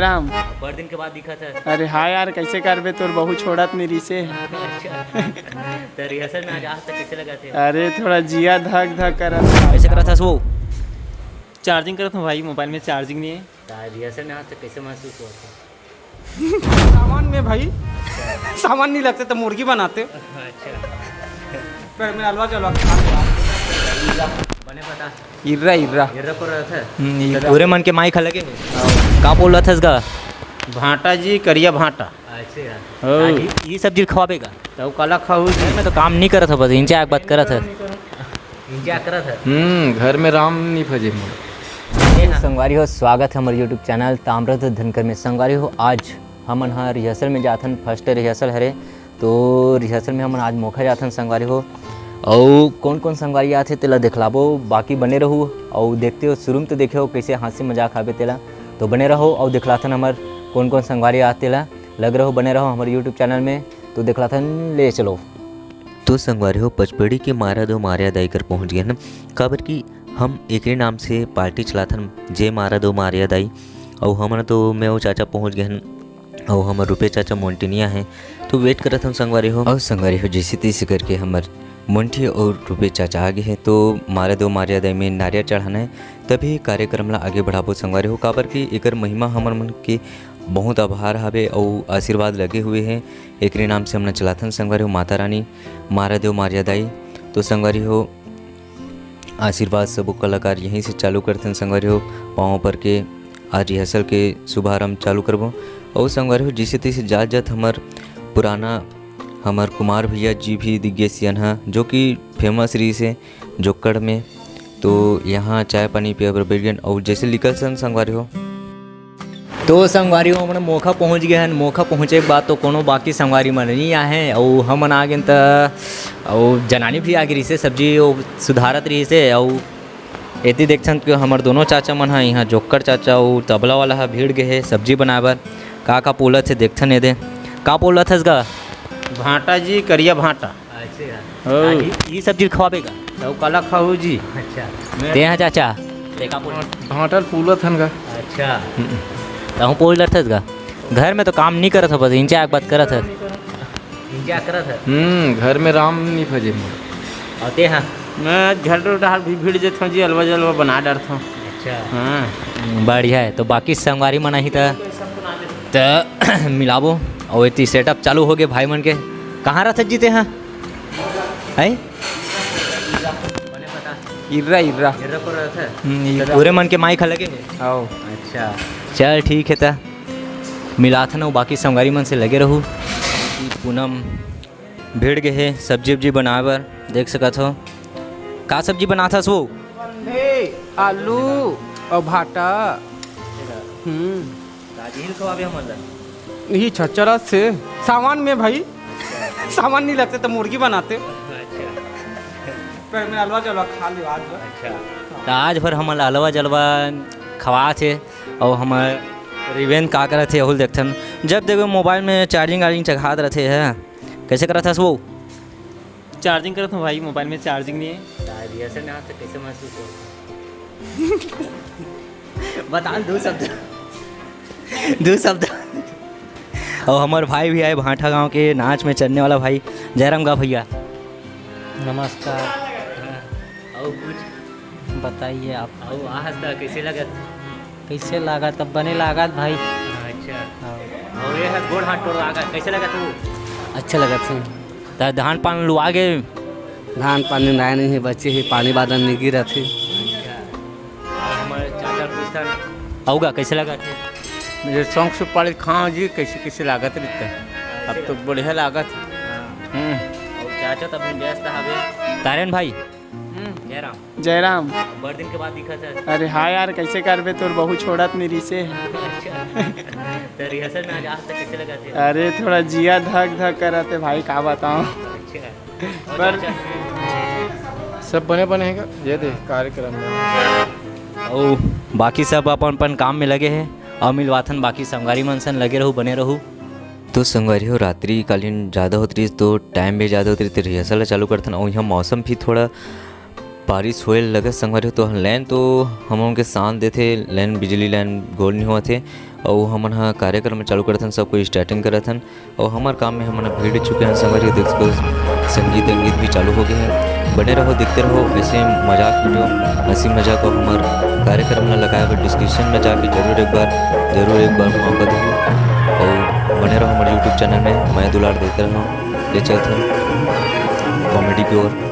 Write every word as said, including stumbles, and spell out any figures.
राम। बड़ दिन के बाद दिखत हे। अरे हाँ यार, कैसे करबे, तोर बहू छोड़त नहीं रिसे। अच्छा। तो रिहर्सल में आज, आज तक कैसे लगा थे? अरे थोड़ा जिया धक धक करत। कैसे करत हस वो? चार्जिंग करत हूँ भाई, मोबाइल में चार्जिंग नहीं है। तो आज रिहर्सल में आज तक कैसे महसूस हुआ था? सामान में भाई, सामान नहीं लगते तो मुर्गी बनाते। अच्छा। पर मैं अलवा चलवा के खा लूँ। बने पता। इर्रा, इर्रा। इर्रा को रहा था। हम्म, इर्रा। पूरे मन के माई खा लगे। का बोल रहा था इसका? भांटा जी, करिया भांटा। अच्छा। हो। हाँ, ये, ये सब चीज खवाबे का? तो काला खाऊ जी। मैं तो काम नहीं करत हूँ, बस इंचा एक बात करत है। इंचा करत है। हम्म, घर में राम नहीं भजे मोर। संगवारी हो, स्वागत है हमारे YouTube चैनल ताम्रध्वज धनकर में। संगवारी हो, आज हमन ह रिहर्सल में जाथन, फर्स्ट रिहर्सल हरे, तो रिहर्सल में हमन आज मोखा जाथन संगवारी हो। अउ कौन कौन संगवारी आथे तेला दिखलाबो, बाकी बने रहू। अउ देखते हो शुरू में तो देखे हो कैसे हंसी मजाक हाबे तेला, तो बने रहो अउ दिखलाथन हमर कौन कौन संगवारी आथे तेला। लग रहो, बने रहो हमर YouTube चैनल में, तो दिखलाथन, ले चलो। तो संगवारी हो, पचपेड़ी के मारा दो मारिया दाई कर पहुंच गए हन, काबर कि हम एकरे नाम से पार्टी चलाथन, जे मारा दो मारिया दाई। अउ हमन तो मैं अउ चाचा पहुंच गए हन, अउ हमर रुपे चाचा मोन्टिनिया है, तो वेट करत हन संगवारी हो। अउ संगवारी हो, जैसे तैसे करके हमर मोन्टी अउ रुपे चाचा आ गए हैं, तो मारा दो मारिया दाई में नारियल चढ़ाना है, तभी कार्यक्रम ला आगे बढ़ाबो संगवारी हो, काबर कि एकर महिमा हमर मन के बहुत आभार हवे अउ आशीर्वाद लगे हुए हैं। एकरे नाम से हमन चलाथन संगवारी हो, माता रानी मारा देव मारिया दाई। तो संगवारी हो, आशीर्वाद सबो कलाकार यहीं से चालू करथन संगवारी हो, पाँव पर के आज रिहर्सल के शुभारंभ चालू करबो। अउ संगवारी हो, जैसे तैसे जात जात हमर पुराना, हमर कुमार भैया जी भी दिग्गे सियन हा, जो कि फेमस रहिस हे जोक्कड़ में। तो यहाँ चाय पानी पिए बर बैठ गेन अउ जैसे निकल सन संगवारी हो। तो संगवारी हो, हमन मोखा पहुँच गए हन। मोखा पहुँचे के बाद तो कोनो बाकी संगवारी मन नहीं आहे, अउ हमन आ गेन त अउ जनानी भी आ गई रहिसे, सब्जी वो सुधारत रहिसे। अउ एती देखथन कि हमर दोनों चाचा मन ह, यहाँ जोक्कड़ चाचा अउ तबला वाला ह भिड़ गए हे सब्जी बनाए बर। का का पोलत हे देखथन एदे। का पोलत हस गा? भांटा जी, करिया भांटा। अच्छा। ओ। आ, ई, ई सब चीज खवाबे का? तब काला खाहू जी? अच्छा। ते यहाँ चाचा, देखा बोल। भांटा ल पूलत हन गा। अच्छा। हम्म। तहूँ पोल डरथस गा? घर में तो काम नहीं करत हो, बस इंचा एक बात करत हस। इंचा करत हस? हम्म, घर में राम नहीं भजे मोर। और ते हाँ? मैं घर डहर भी भिड़ जथों जी, अलवा जलवा बना डरथों। अच्छा। हाँ। हम्म, बढ़िया है। तो बाकी संगवारी मन आही त, त मिलाबो। और इतनी सेटअप चालू हो गए भाई मन के। कहाँ रहत जीते हैं? हैं? इर्रा, इर्रा। इर्रा को रहत है? हम्म, इर्रा। पूरे मन के माई खा लगे? आओ। अच्छा। चल, ठीक है त। मिलाथन अउ बाकी संगवारी मन से लगे रहू। पूनम भिड़ गए हे सब्जी उब्जी बनाए बर, देख सकत हो। का सब्जी बनाथस वो? बंधे, आलू अउ भाटा। हम्म। ताजी हिल खवाबे हमन ला। यही छच्चरत से सावन में भाई, सावन नहीं लगते तो मुर्गी बनाते। अच्छा। पर मैं अलवा जलवा खा लियो आज भर। अच्छा। त आज भर हमन ला अलवा जलवा खवात हे, अउ हमर रिवेन का करत हे, अहुल देखथन। जब देखो मोबाइल में चार्जिंग वार्जिंग चघात रहते हैं। कैसे करत हस वो? चार्जिंग करत हूँ भाई, मोबाइल में चार्जिंग नहीं है। यार, रिहर्सल में आज तक कैसे महसूस हो? बता दो शब्द। दो शब्द। और हमारे भाई भी आए भांठा गांव के नाच में चढ़ने वाला भाई। जयराम गा भैया। नमस्कार। हाँ, और कुछ? बताइए आप। और आज तक कैसे लगत? कैसे लागत? अब बने लागत भाई। अच्छा। हाँ। और ये है गोड़ हाथ टोड़ लागत, कैसे लगत वो? अच्छा लगत है। त धान पान लुआ गे? धान पान निंदाए नहीं है, बचे है, पानी बादल नहीं गिरत है। अच्छा। और हमारे चाचा पूछता ना। आऊगा, कैसे लगत है? ये सौंग सुपारी खाओ जी, कैसे कैसे लागत रहता है। अब तो बढ़िया लागत। हाँ। हम्म। और चाचा तो अभी व्यस्त हवे। तारेन भाई, हम्म। जयराम। जयराम। बड़ दिन के बाद दिखत है। अरे हाँ यार, कैसे करबे, तोर बहू छोड़त नहीं रिसे। अच्छा। तो रिहर्सल में आज, आज तक कैसे लगत है? अरे थोड़ा जिया धक धक करत है भाई, का बताऊँ। अच्छा। और पर चाचा? सब बने बने है का? ये देख कार्यक्रम में। अउ बाकी सब अपन अपन काम में लगे हैं। अउ मिलवाथन बाकी संगवारी मन सन, लगे रहू, बने रहू। तो संगवारी हो, रात्रि कालीन ज़्यादा होत रहिस, तो टाइम भी ज़्यादा होत रहिस, तो रिहर्सल चालू करथन। अउ यहाँ मौसम भी थोड़ा बारिश होए लगे संगवारी हो, तो line तो हमन के साथ देथे, line, बिजली line गोल नहीं होवत हे। अउ हमन ह कार्यक्रम चालू करत हन, सब कोई starting करत हन, अउ हमर काम में हमन ह भिड़ चुके हन संगवारी हो। देख सकत हो, संगीत, संगीत भी चालू हो गए हे। बने रहो, देखते रहो ऐसे मजाक video, हंसी मजाक, अउ हमर कार्यक्रम ला लगाए बर description में जाके जरूर एक बार, जरूर एक बार मौका दो, अउ बने रहो हमर YouTube channel में, मया दुलार देते रहो। ले चलत हन comedy की ओर।